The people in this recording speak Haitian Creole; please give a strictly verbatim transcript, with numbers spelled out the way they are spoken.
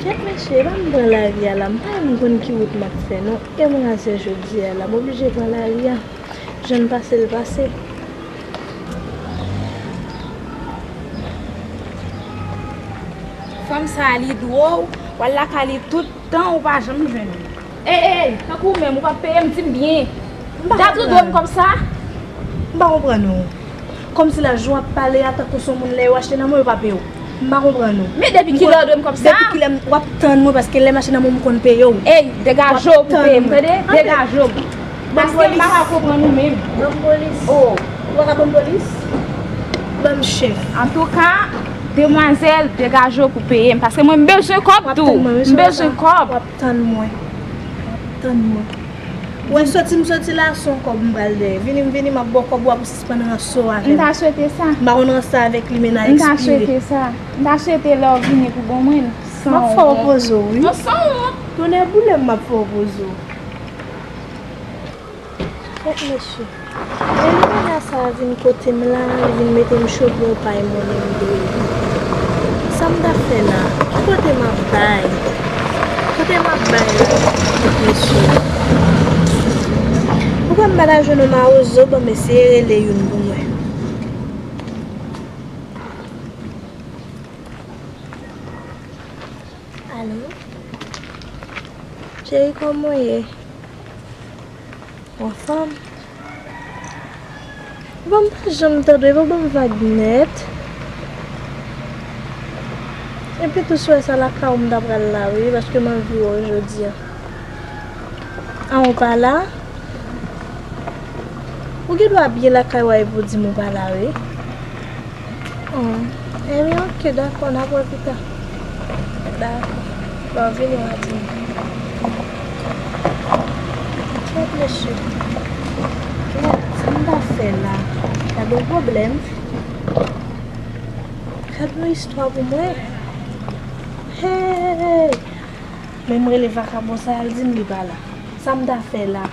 Kèt mesye, epa m pran lari a la, m pa menm konn ki wout m ap fè non. E m razè jodi a la, m oblije pran lari a. Jan n pase l pase. Fanm sa a li dwòl, w al lakay li tout tan ou pa janm jwenn li. Ey, ey, ey, tankou ou menm ou p ap peye m, di m byen. M pa konprann. Dat ou dwe m kòb sa? M pa konprann ou. Kòmsi la jan w ap pale a tankou se yon moun lè yo achte nan men w yo pa peye w. M pa konprann ou. Men depi kilè ou dwe m kòb sa? Depi kilè w ap tann mwen paske lè m achte nan men w m konn peye w. Ey, degaje w pou peye m, tande? Degaje w. Paske m pa ka konprann ou menm. Ban m polis. Oh. Ou pa ka ban m polis? Ban m chèf. Antouka, demwazèl, degaje w pou peye m. Paske mwen m bezwen kòb tou. M bezwen kòb. W ap tann mwen. W ap tann mwen. Wè soti m soti la, se yon kòb m pral dèyè. Vini m vini, m ap ba w kòb ou a pou sispann ranse w avè m. M ta swete sa. M pa konn ranse avèk li, men n a ekspire. M ta swete sa. M ta swete lè w vini pou ban mwen l. M ap fè w poze w, wi. Nan san wont. Tonnè boule m, m ap fè w poze w. Kèt mesye. Lè limena sa a vin kote m la, li vin mete m cho bwè pay monnen m dwe. Sa m t ap fè la? Ki kote m ap bay? Kote m ap bay la? Kèt mesye. Poukwa m pa ta jwenn yon mawozo? Bon, m eseye rele youn pou mwen. Alo? Cheri, kòman w ye? Ou anfòm? Bon, m pa janm tande w, ou ban m vag nèt. Epi tou, swè sa lakay ou m ta pral la, wi, paske m anvi wè w jodi a. An, ou pa la? Ou gen dwa byen lakay ou a epi w di m ou pa la, wi. Oh, ebyen, oke, dakò, n ap wè pita. Dakò. Bon, vini w a di m. Kèt mesye. Kèt, sa m ta fè la? Gade yon pwoblèm. Gade yon istwa pou mwen. Hey! Men m rele vakabon sa, al di m li pa la. Sa m ta fè la?